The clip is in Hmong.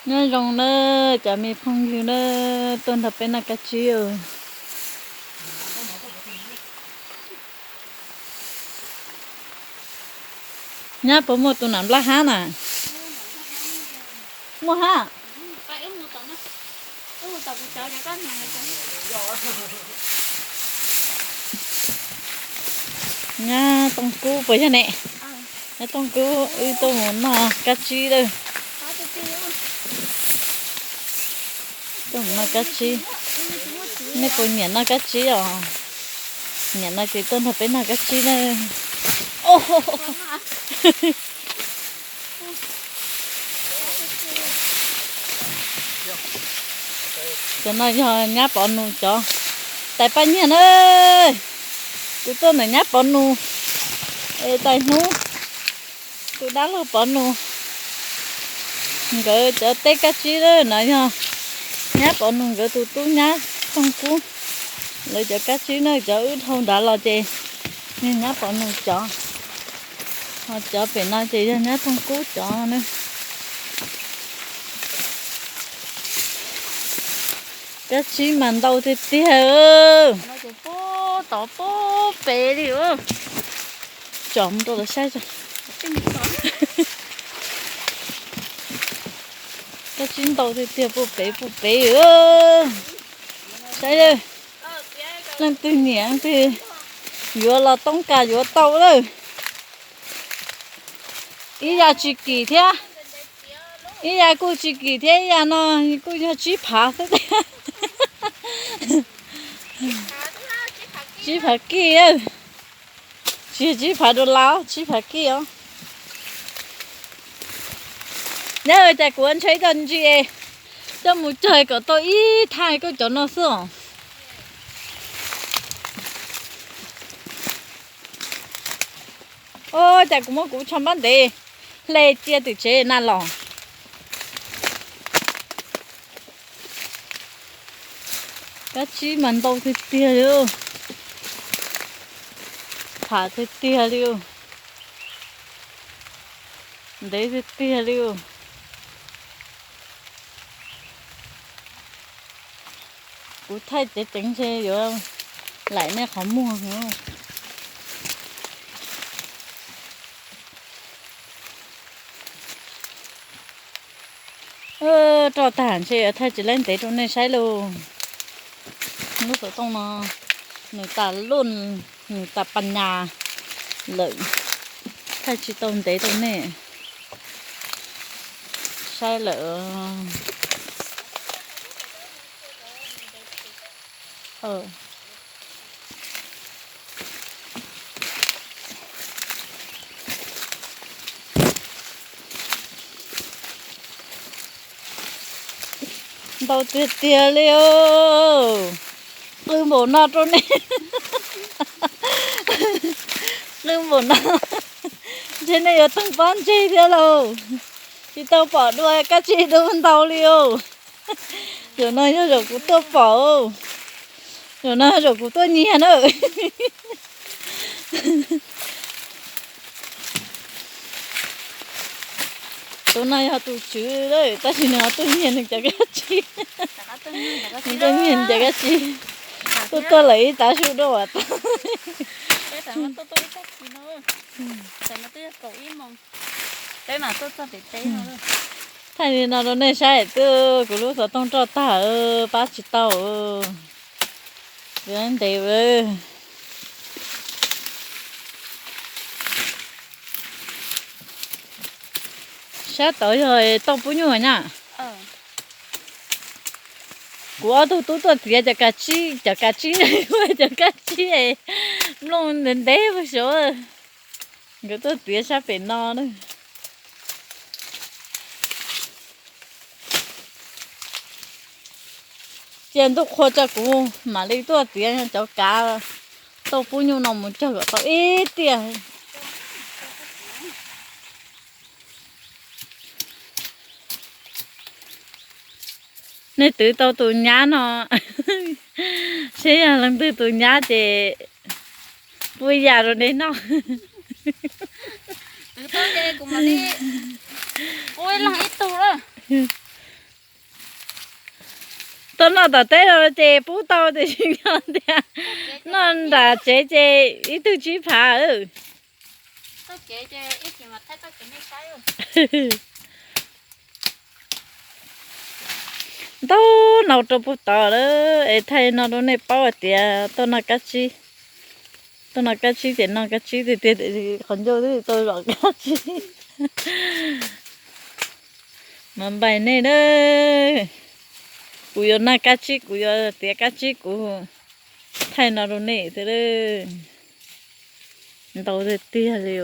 Nyob zoo na, cov me phooj ywg na, tuaj nrog peb noj kab tsib. Nyab puas muaj tus nam nplaj hab na? Muaj hab. Nyab Tooj Kub puas yog ne? Nyab Tooj Kub wb tuaj mus noj kab tsib lawm. Tuaj mus noj kab tsib. Nej puas nyiam noj kab tsib os? Nyiam no ces tuaj nrog peb noj kab tsib na. Cov no yog nyab Pov Nus cov tais paj nyiag na. Kuv tuaj ntawm nyab Pov Nus es tais hnub, tus dab laug Pov Nus, nkawd cov teb kab tsib na. No yog nyab Pov Nus nkawd tus tub nyab Tooj Kub, lawv cov kab tsib na. Cov wb dhau nrad los ces yog nyab Pov Nus cov, ho cov pem no ces yog nyab Tooj Kub cov na. Kab tsib mas ntau tiag tiag. Tov pub pem li. Tsom mus rau lawv saib. Kab tsib ntau tiag tiag, pub pem pub pem. Saib, leej twg nyiam leej twg yuav los toob kas yuav tau lawm. Ib yam tsis kim thiab, ib yam kuj tsis kim thiab, ib yam no kuj yog tsib phav xwb tiag. Tsib phav kij, tsis yog tsib phav dollar, tsib phav kij os. Nyab, cas kuv ntshe ib co ntsis coj mus cog kom tau ib thaj koj cov no xwb os. Ua cas kuv muab kuv tsho npab ntev hle cia tim tsev na los. Kab tsib mas ntau tiag tiag li, tham tiag tiag li, ntev tiag tiag li. Kuv thaij ceev ceev ntshe yuav laim nej qhov muag. Roj tag ntshe yuav thaij tsis laib ntev rau nej saib lauj. Lub xov tooj no nws tas luj, nws tas pas nyas lawm, thaij tsis tau ntev rau nej saib lawm. Ntau tiag tiag li os. Qw npaum no rau nej. Qw npaum no, ntshe nej yuav toog pob ntseg thiab lauj. Tsis tau pom dua kab tsib dub ntau li os. Zaum no yog zaum kuv tuaj pom, zaum no zaum kuv tuaj nyiag na. Tus no yog tus tswv lawm, tab sis nws ho tuaj nyiag nws cov kab tsib. Nws tuaj nyiag nws cov kab tsib, tuaj tuaj lawm ib tav su dua as tag. Thaij li no rau nej saib, twb kuv lub xov tooj roj tag, pab tsis tau. Yuav ntev. Sab tod yog tauj pub nyuj na. Kuv ob tug tub tuaj txiav cov kav tsib, cov kav tsib, cov kab tsib nplooj ntev ntev puag saud. Nkawd tuaj txiav sab pem no na. Cia ntuj qhua tso kuv mam li tuaj txiav cov kav tauj pub nyuj no mus cog kom tau ib tiag. Nej twv tau tus nyab no, seb yog leej twg tus nyab ces pub yam rau nej noj. Twv tau ces kuv mam li pub ib leeg ib tug lawm. Tau noj tom teb no ces pub tau tiam sis yog tias noj nram tsev ces ib tug tsib phav. Ntau no rau puag tod lawm es thaij no rau nej paub hais tias tuaj noj kab tsib, tuaj noj kab tsib ces noj kab tsib tiag tiag, qhov ncauj twb tau zom kab tsib. Mas npaim nej na, kuv yuav noj kab tsib, kuv yuav tiav kab tsib, kuv thaij no rau nej xwb. Ntau tiag tiag li.